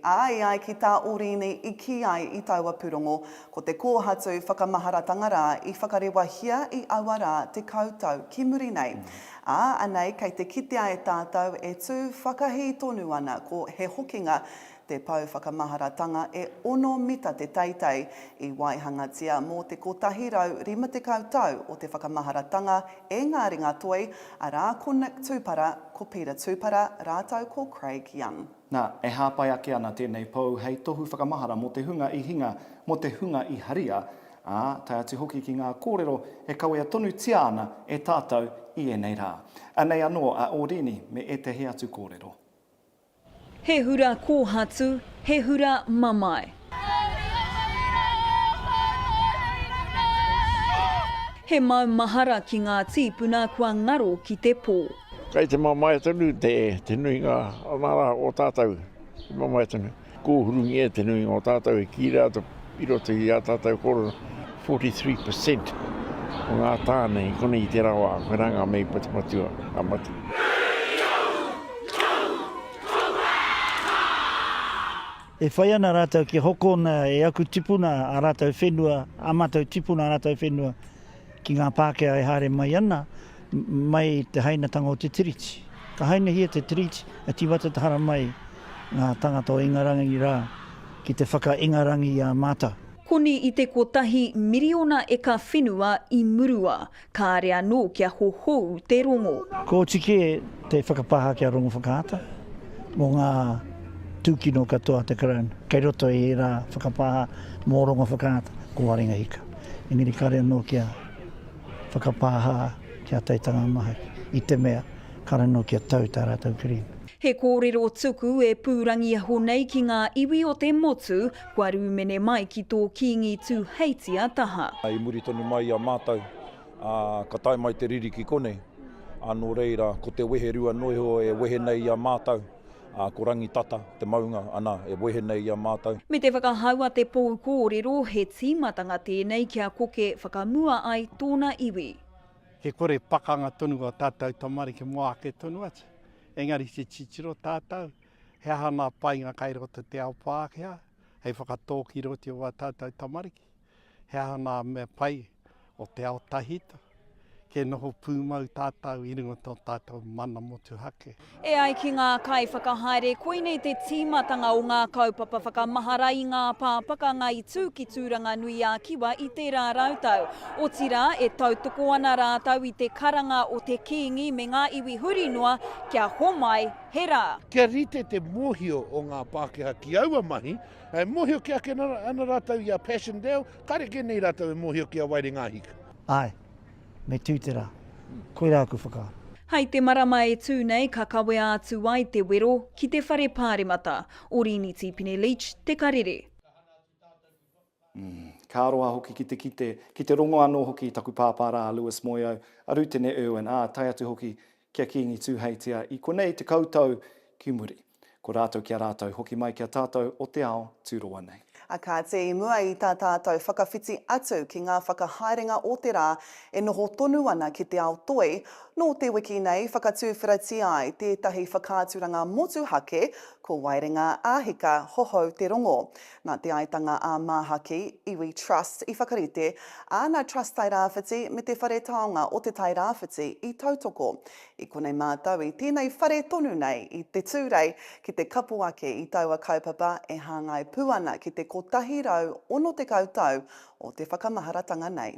Ā, e ai ki tā Orīni i kī ai i taua pūrongo, ko te kōhatu whakamaharatanga rā i whakarewahia i aua rā 10 tau ki muri nei. Ā, anei kei te kitea e tātou e tū whakahī tonu ana ko He Hokinga te pou whakamaharatanga e ono mita te teitei i waihangatia mō te 150 tau o te whakamaharatanga e ngā ringa toi, arā ko Nick Tūpara, ko Peter Tūpara rātou ko Craig Young. Nā, e hāpai ake ana tēnei pou hei tohu whakamahara mō te hunga i hinga, mō te hunga i haria, ā, tae atu hoki ki ngā kōrero e kawea tonutia ana e tātou i ēnei rā. Anei anō a Ōrini me ētahi atu kōrero. He hura kōhatu, he hura mamae. He maumahara ki ngā tīpuna kua ngaro ki te pō. Kei te mamae tonu te nuinga o ngā rā o tātou, te mamae tonu. Kōhurungia te nuinga o tātou e kī rā i roto i ā tātou kōrero, 43 per cent o ngā tāne i konei i tērā wā, koirā ngā mea i patupatua, ka mate. E whai ana rātou kia hokona e aku tipuna ā rātou whenua, ā mātou tipuna ā rātou whenua ki ngā Pākehā e haere mai ana, mai i te hainatanga o te Tiriti. Ka hainahia te Tiriti, ka tīmata te haramai ngā tangata o Ingarangi rā ki te whaka-Ingarangi i a mātou. Koni i te kotahi miriona eka whenua i murua, kāre anō kia hohou te rongo. Kua oti kē te whakapāha ki a Rongowhakaata mō ngā tūkino katoa a te Karauna. Kei roto i ērā whakapāha mō Rongowhakaata, ko Waringa Hika. Engari kāre anō kia whakapāha ki a Teitanga Mahaki, i te mea kāre anō kia tau tā rātou kerēme. He kōrero tuku e pūrangiaho nei ki ngā iwi o te motu kua rūmene mai ki tō Kīngi Tūheitia taha. I muri tonu mai i a mātou, ā, ka tae mai te riri ki konei, ā, nō reira, ko te weherua noa iho e wehe nei i a mātou, ā, ko Rangitata te maunga, ana, e wehe nei i a mātou. Me te whakahau a te pou kōrero, he tīmatanga tēnei kia koke whakamua ai tōna iwi. He kore pakanga tonu a tātou tamariki mō ake tonu atu. Engari te titiro tātou, he aha nā painga kai roto te ao Pākehā hei whakatō ki roto i wā tātou tamariki? He aha nā mea pai o te ao tahito? Kia noho pūmau tātou i runga tō tātou mana motuhake. E ai ki ngā kaiwhakahaere, koinei te tīmatanga o ngā kaupapa whakamahara i ngā pā pakanga i tū ki Tūranganui-a-Kiwa i tērā rautau. Otirā, e tautoko ana rātou i te karanga o te Kīngi me ngā iwi huri noa kia homai he rā. Kia rite te mōhio o ngā Pākehā ki aua mahi, e mōhio kē ake ana rātou i a Passchendaele, kāre kē nei rātou e mōhio ki a Waerengāhika. Āe, Me tū te rā. Koirā aku whakaaro. Hei te marama e tū nei ka kawea atu ai te wero ki te Whare Pāremata. Orini Tīpene Leach, Te Karere. Ka aroha hoki ki te kite, ki te rongo anō hoki i taku pāpā rā a Lewis Moeau, a Rutene Irwin, ā, tae atu hoki ki a Kīngi Tūheitia i konei 10 tau ki muri. Ko rātou ki a rātou, hoki mai ki a tātou o te ao tūroa nei. A kāti, i mua i tā tātou whakawhiti atu ki ngā whakahaerenga o te rā e noho tonu ana ki te ao toi, nō te wiki nei whakatuwheratia ai tētahi whakaaturanga motuhake ko Waerenga ā-Hika Hohou Te Rongo. Nā Te Aitanga ā-Māhaki, Iwi Trust, i whakarite, ā, nā Trust Tairāwhiti me Te Whare Taonga o Te Tairāwhiti i tautoko. I konei mātou i tēnei whare tonu nei i te Tūrei ki te kapo ake i taua kaupapa e hāngai pū ana ki te 160 tau o te whakamaharatanga nei.